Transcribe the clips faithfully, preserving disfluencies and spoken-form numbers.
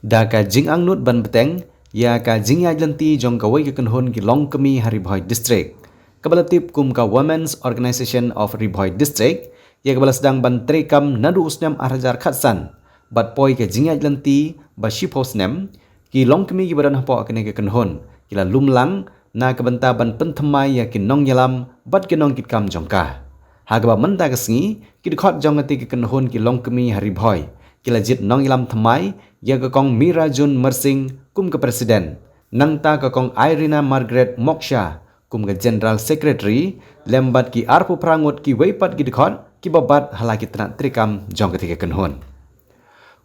Da ka jingangnud ban bteng ïa ka jingïaid lynti jong kawei ka kynhun ki longkmie ha Ri Bhoi District, kaba la tip kum ka Women's Organization of Ri Bhoi District, ïa kaba la sdang ban treikam naduh u snem ar hajar khatsan bad poi ka jingïaid lynti ba shiphew snem, ki longkmie kiba don hapoh kane ka kynhun ki la lum lang na ka bynta ban pynthymmai ïa ki nongïalam bad ki nongkitkam jong ka. Ha kaba mynta ka sngi, ki dkhot jong kata ka kynhun ki longkmie ha Ri Bhoi ki la jied nongïalam thymmai ïa ka Kong Mirajun Marsing kum ka president, nangta ka Kong Irina Margaret Moksha kum ka general secretary, lem bad ki arphew phra ngut kiwei pat ki dkhot kiba bat ha la ki tnat treikam jong kata ka kynhun.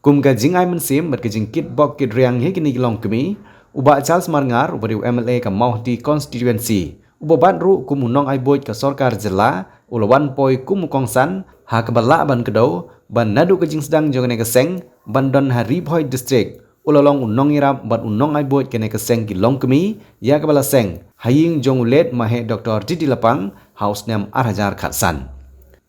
Kum ka jingai mynsiem bad ka jingkitbok kitriang ïa kine ki longkmie, u Bah Charles Marngar, uba dei u M L A ka Mawhati constituency, uba bat ruh kum u nongai buit ka sorkar jylla, u la wan poi kum u kongsan ha kaba lah ban kdew ba naduh ka jingsdang jong kane ka seng ban don ha Ri Bhoi District, u la long u nongïarap bad u nongai buit kane ka seng ki longkmie ïa kaba la seng ha ïing jong u late Maheh Doctor D D Lapang ha u snem ar hajar khatsan.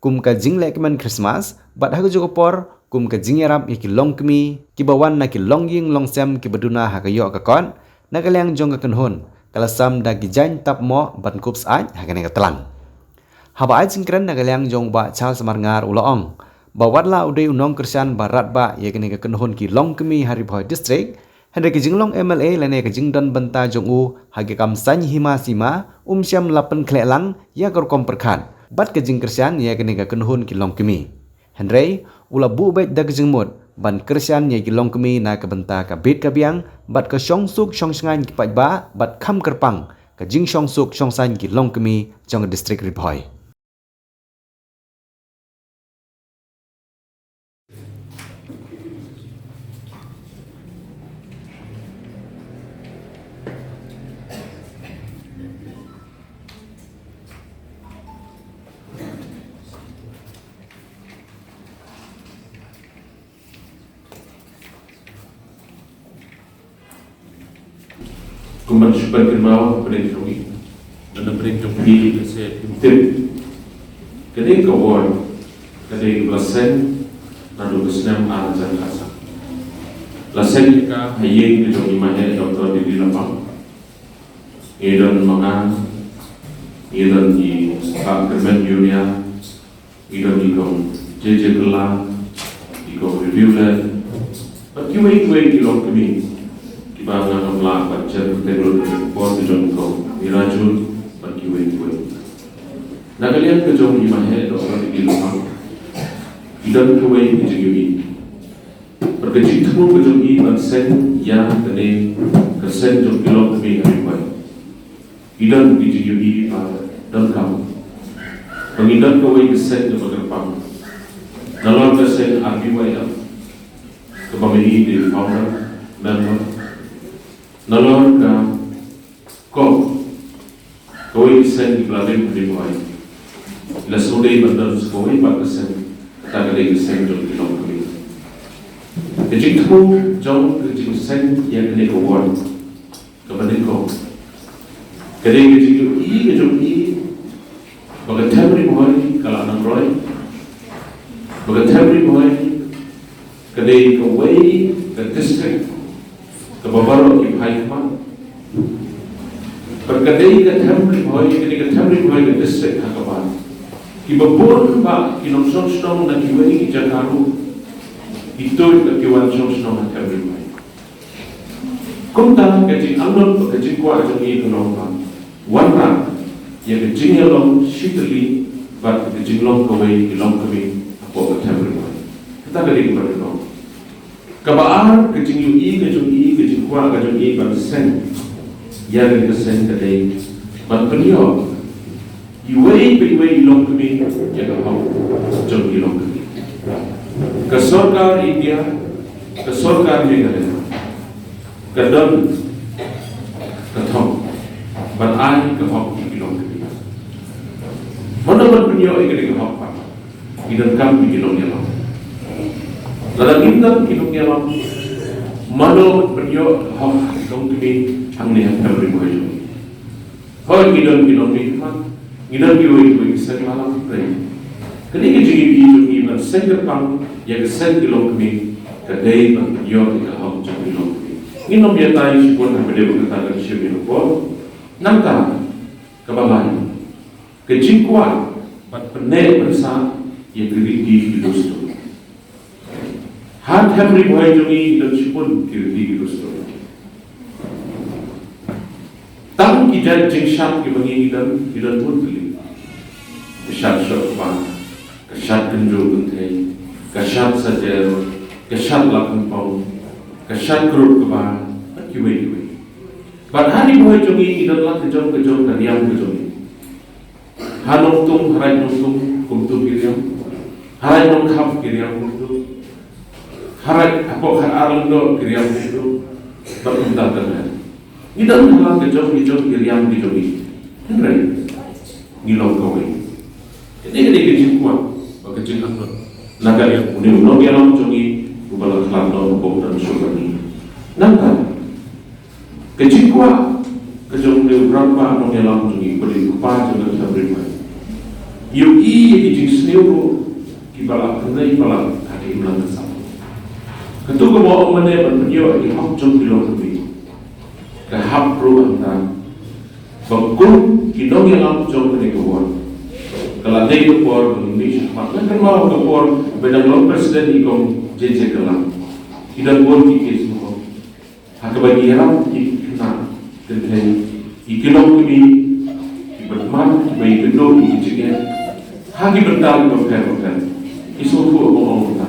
Kum ka jinglehkmen Christmas bad ha kajuh ka por kum ka jingïarap ïa ki longkmie kiba wan na ki longïing longsem kiba duna ha ka ïoh ka kot, na ka liang jong ka kynhun ka la sam da ki jaiñ tap moh ban kup syaid ha kane ka tlang. Haba ai jingkren na ka liang jong u Bah Charles Marngar, u la ong ba watla u dei u nongkyrshan ba radbah ïa kane ka kynhun ki longkmie ha Ri Bhoi District, hynrei ka jinglong M L A lane ka jingdon bynta jong u ha ka kam saiñ hima sima um shym la pynkhleh lang ïa ka rukom pyrkhat bad ka jingkyrshan ïa kane ka kynhun ki longkmie. Hynrei u la buh beit da ka jingmut ban kyrshan ïa ki longkmie na ka bynta ka bit ka biang bad ka shongsuk shongshngaiñ ki paidbah bad kham kyrpang ka jingshongsuk shongsaiñ ki longkmie jong ka district Ri Bhoi. Kumba shu pynkynmaw ha pdeng jong ngi, na pdeng jong ngi, ka se phim tip, ka dei ka ward ka dei kaba la seng naduh ka snem ar hajar khatsan. La seng ïa ka ha ïing ka jong i Maheh Doctor D D Lapang. Ngi don ma nga, ngi don i Bah Kyrmen Ïulia, ngi don i Kong J J Kylla, i Kong Review Led, bad kiwei kiwei ki longkmie kiba nga ngam lah ban jan kyrteng lut ha ka por ka jong i Kong Mirajun bad kiwei kiwei. Na ka liang ka jong i Maheh Doctor D D Lapang, i don kawei ka jingïohi. Bad ka jingthmu ka jong i ban seng ïa kane ka seng jong ki longkmie ha Ri Bhoi. I don ki jingïohi ba donkam ba ngin don kawei ka seng kaba kyrpang. Nalor ka seng R B Y F kaba ma i dei founder member. Nalor ka Kong, kawei ka seng ki Platin Ri Bhoi. La sngewdei ban don sa kawei pat ka seng, kata ka dei ka seng jong ki longkmie. Ka jingthmu jong ka jingseng ïa kane ka ward kaba nyngkong ka dei ka jingïohi ka jong i ba ka Them Ri Bhoi ka la nang roi, ba ka Them Ri Bhoi ka dei kawei ka district kaba baroh ki phai khmat. Bad ka dei ka Them Ri Bhoi, ka dei ka Them Ri Bhoi ka district ha kaba kiba bun ba ki nongshong shnong na kiwei ki jaka ruh ki tuid bad ki wan shong shnong ha Them Ri Bhoi. Kumta ka jingangnud bad ka jingkwah jong ngi ka long ba wanrah ïa ka jingïalong shitylli bad ka jinglong kawei ki longkmie hapoh ka Them Ri Bhoi. Kata ka dei kaba nyngkong. Kaba ar, ka jingïohi ka jong i, ka jingkwah ka jong i ban seng ïa ka seng ka dei ban pynïoh iwei pa iwei i longkmie ïa ka hok jong i longkmie. Ka sorkar India, ka sorkar Meghalaya ka don ka thong ban ai ka hok ïa ki longkmie. Mano ban pynïoh ïa kane ka hok pat? Ngi donkam ïa ki nongïalam. Lada ngim don ki nongïalam, mano ban pynïoh ka hok ïa ki longkmie hangne ha Them Ri Bhoi jong ngi? Hooid, ngi don ki longkmie khmat, ngi don kiwei kiwei ki seng, la lam pyrthei. Kane ka jingïohi jong ngi ban seng kyrpang ïa ka seng ki longkmie ka dei ban pynïoh ïa ka hok jong ki long Ngin ym ïatai shibun ha ba dei ba kata kan shim ïa ka por. Nangta kaba lai, ka jingkwah ban pynneh pynsah ïa ki riti ki dustur. Ha them Ri Bhoi jong ngi ngi don shibun ki riti ki dustur. Tang ki jait jingshad kiba ngi ngi don, ngi don bun tylli. Ka shad shoh kba, ka shad kynjoh kynthei, ka shad sajer, ka shad la kynpaw, ka shad krut kba, bad kiwei kiwei. Bad ha Ri Bhoi jong ngi ngi don la ka jong ka jong ka riam ka jong ngi. Ha Nongtung, ha Raid Nongtung kumtu ki riam. Ha Raid Nongkham ki riam kumtu. Ha Raid, hapoh Khar Ar Lyngdoh ki riam kumtu. Bad kumta ter ter. Ngi don ha la ka jong ki jong ki riam ki jong ngi. Hynrei ngi long kawei. Kane ka dei ka jingkwah bad ka jingangnud na ka liang une u nongïalam jong ngi uba la khlad noh bad u dang shu bad ngi. Nangta ka jingkwah ka jong une u rangbah nongïalam jong ngi, uba dei u kpa jong ka them Ri Bhoi, ïohi ïa ki jingsniew ruh kiba la kynnoh palat ha ka imlang ka sap. Kato kaba ong mane ban pynïoh ïa ki hok jong ki longkmie, ka hap ruh hangta ba kum ki nongïalam jong kane ka ward, ka la dei ka por ba ngin mih shakhmat. Ngan kynmaw ka por ba dang long president i Kong J J Kylla, ki don bun ki case, ha kaba ki ïarap ïa ki khynnah kynthei, ïa ki longkmie, kiba khmat, kiba ïakynduh ïa ki jingeh ha ki bynta kiba pher bapher. Ngi sngewthuh ba ong kumta.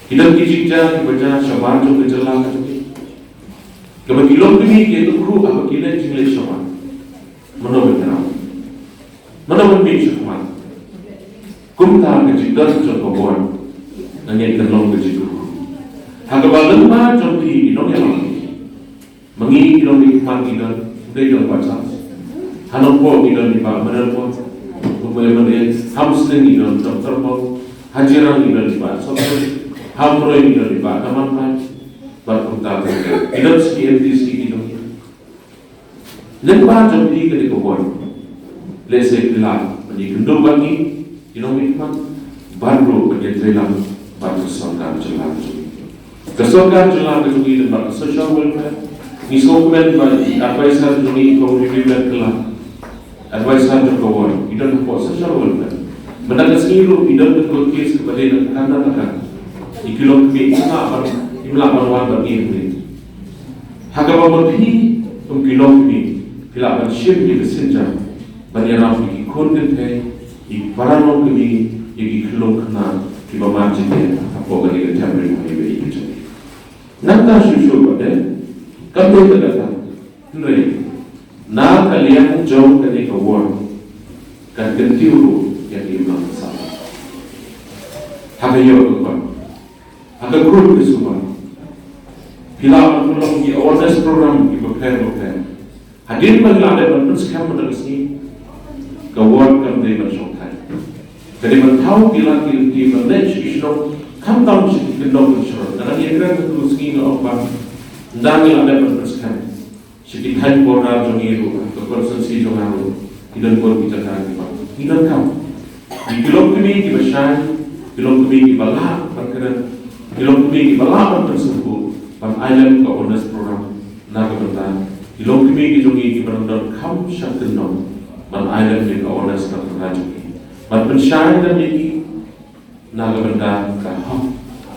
Ki don ki jingjia kiba jia shabar jong ka jylla ka jong ngi, kaba ki longkmie ki ïakynduh haba ki leit jingleit shabar. Mano ban ïarap? Mano ban mih shakhmat? Kumta ka jingdon jong ka ward, ngi ïa kan long ka jingkyrkhu. Ha kaba lyngba jong phi ki nongïalam, ma ngi ki nongmihkhmat ngi don, dei don Bah Charles. Ha Nongpoh ngi don i Bah Manuel Poh. Kumba ïa mane, ha Muslim ngi don Doctor Poh. Ha Jirang ngi don i Bah Sopri. Ha Umroi ngi don i Bah Kaman Pai. Bad kumta kumta. Ngi don shi M D C ngi don. Lyngba jong phi ka dei ka ward. Lehse phi lah ban ïakynduh bad ngi, ki nongmihkhmat, bad ruh ban ïatreilang bad ka sorkar jylla ka jong ngi. Ka sorkar jylla ka jong ngi, lyngba ka social welfare, ngi sngewkmen ba i advisor jong ngi i Kong Review Kylla, advisor jong ka ward, i don hapoh social welfare. Mynta ka sngi ruh i don ka court case kaba dei na ka Karnataka. Ïa ki longkmie kim lah ban, kim lah ban wan bad ngi hangne. Ha kaba ma phi kum ki longkmie phi lah ban shim ïa ka sienjam ban ïarap ïa ki khun kynthei, ïa ki para longkmie, ïa ki khyllung khynnah kiba mad jingeh hapoh kane ka them Ri Bhoi ba ïeit ka jong ngi. Nangta shuh shuh pat de, kam dei tang kata, hynrei na ka liang jong kane ka ward kan kyntiew ruh ïa ka imlang ka sap. Ha ka ïoh ka kot, ha ka khun ka suba, phi lah ban pynlong ki awareness program kiba pher bapher. Hadien ba ngi la dep ban pynskhem mynta ka sngi, ka ward kam dei ban shongthait. Ka dei ban thaw ki lad ki lynti ban leit sha ki shnong, khamtam sha ki kyndong ki shnong. Nga dang ïakren ha katu ka sngi nga ong ba ynda ngi la dep ban pynskhem sha ki thaiñ border jong ngi ruh, ka constituency jong nga ruh, ki don bun ki jaka kiba ngi donkam. Ki longkmie kiba shai, ki longkmie kiba lah ban kren, ki longkmie kiba lah ban pynsngewthuh, ban ai lem ka awareness program na ka bynta ki longkmie ki jong ngi kiba dang donkam sha kyndong, ban ai lem ïa ka awareness na ka bynta jong ngi, ban pynshai lem ïa ki na ka bynta ka hok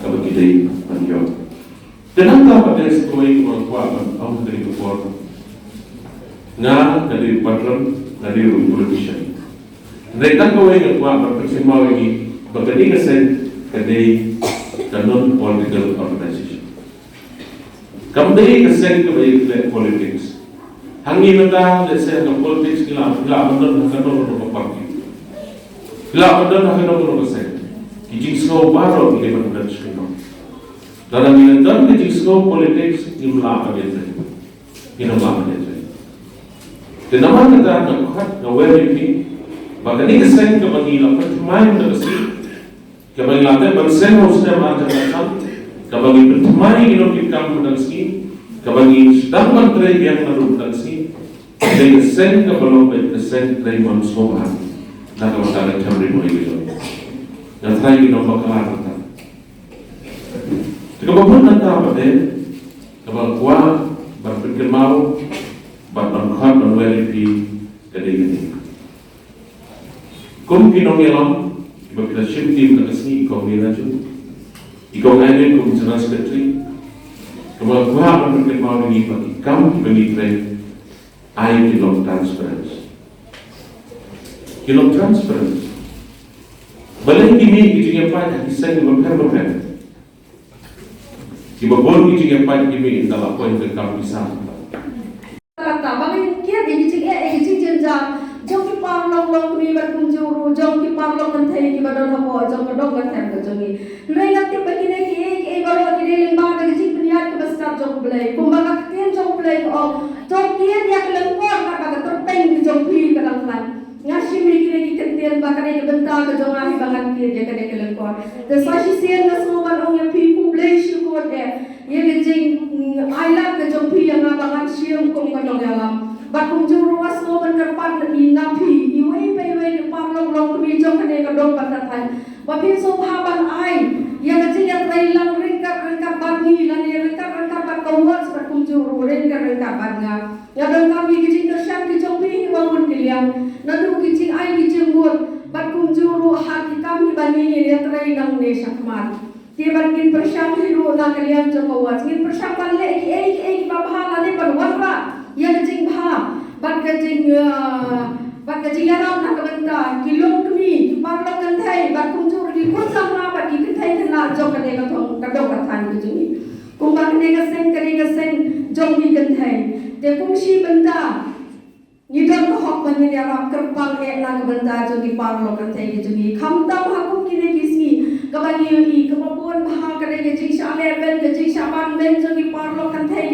kaba ki dei ban ïoh. Te nangta pat de sa kawei kaba nga kwah ban ong ha kane ka por. Nga ka dei u patron, nga dei u politician. Hynrei tang kawei nga kwah ban pynkynmaw ïa ngi ba kane ka seng ka dei ka non political organization. Kam dei ka seng kaba ïa khleh politics. Hangne mynta lehse ha ka politics ngi lah, ngi lah ban don ha kano kano ka party. Ngi lah ban don ha kano kano ka seng. Ki jingsngew baroh ki dei ban don sha kano. Lada ngi don ka jingsngew politics ngim lah ban ïatrei. Ngim lah ban ïatrei. Te namar kata nga khot, nga wer ïa phi ba kane ka seng kaba ngi la pynthymmai mynta ka sngi, kaba ngi la dep ban seng ha u snem ar hajar khatsan, kaba ngi pynthymmai ïa ki nongkitkam mynta ka sngi, kaba ngi sdang ban trei biang naduh mynta ka sngi, ka dei ka seng kaba long beit ka seng trei mon sngewbha na ka bynta ka them Ri Bhoi ka jong ngi. Nga tharai ki nongbakla mynta. Te kaba mut nangta pat de, ka Ba kwah ban pynkynmaw bad ban khot ban wer ïa phi ka dei kane. Kum ki nongïalam kiba phi la shim tim na ka sngi, i Kong Nina Jung, i Kong Irene kum General Secretary, kaba kwah ban pynkynmaw ïa ngi ba ki kam kiba ngi trei ai ki long transparent. Ki long transparent. Balei ki mih ki jingïapait ha ki seng bapher bapher? Kiba bun ki jingïapait ki mih ynda la poi ka kam pisa. Kata ba ngi kiad ïa ki jingeh, ïa ki jingjynjar jong ki paralok longkmie bad kumjuh ruh jong ki paralok kynthei kiba don hapoh jong ka dong ka thaiñ ka jong ngi. Hynrei nga tip ba kine kiei kiei baroh ki dei lyngba ka jingpynïaid kaba stad jong U Blei. Kumba ka ktien jong U Blei ka ong, to kiad ïa ka lyngkor katba ka tyrpeng ka jong phi ka dang khlaiñ. Nga shim ïa kine ki kyntien ba ka dei ka bynta ka jong nga hi ba ngan kiad ïa kane ka lyngkor. Te sa shisien nga sngew ban ong ïa phi khublei shibun eh ïa ka jing, mm, ailad ka jong phi ïa nga ba ngan shim kum ka nongïalam. Bad kumjuh ruh nga sngew ban kyrpad na phi, na phi iwei pa iwei ki paralok longkmie jong kane ka dong bad ka thaiñ, ba phin sngewbha ban ai ïa ka jingïatreilang ryngkat ryngkat bad ngi, lane ryngkat ryngkat bad ka Watch bad kumjuh ruh ryngkat ryngkat bad nga. Nga donkam ïa ki jingkyrshan ki jong phi ha kiba bun ki liang, naduh ki jingai ki jingmut bad kumjuh ruh ha ki kam kiba ngi ïatrei nangne shakhmat. Te bad ngin pyrshang hi ruh na ka liang jong ka Watch, ngin pyrshang ban leh kiei kiei kiba bha lane ban wanrah ïa ka jingbha bad ka jing, ah, bad ka jingïarap na ka bynta ki longkmie, ki paralok kynthei bad kumjuh ruh ki khun samla bad ki kynthei khynnah jong kane ka dong, ka dong ka thaiñ ka jong ngi. Kumba kane ka seng ka dei ka seng jong ki kynthei, te kum shi bynta ngi don ka hok ba ngin ïarap kyrpang eh na ka bynta jong ki paralok kynthei ki jong ngi. Khamtam ha kum kine ki sngi kaba ngi ïohi kaba bun bha ka dei ka jingshah leh beiñ, ka jingshah ban beiñ jong ki paralok kynthei,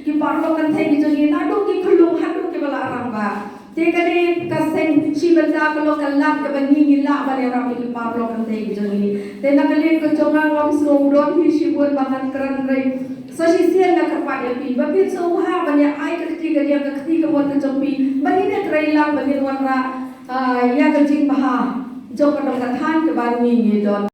ki paralok kynthei ki jong ngi, naduh ki khyllung haduh kiba la rangbah. Te kane ka seng shi bynta ka long ka lad kaba ngi ngi lah ban ïarap ïa ki paralok kynthei ki jong ngi. Te na ka liang ka jong nga, ngam sngew don hi shibun ba ngan kren, hynrei sa shisien nga kyrpad ïa phi ba phin sngewbha ban ïa ai ka kti ka diang, ka kti ka mut ka jong phi, ba ngin ïatreilang, ba ngin wanrah, ah, ïa ka jingbha jong ka dong ka thaiñ kaba ngi ngi don.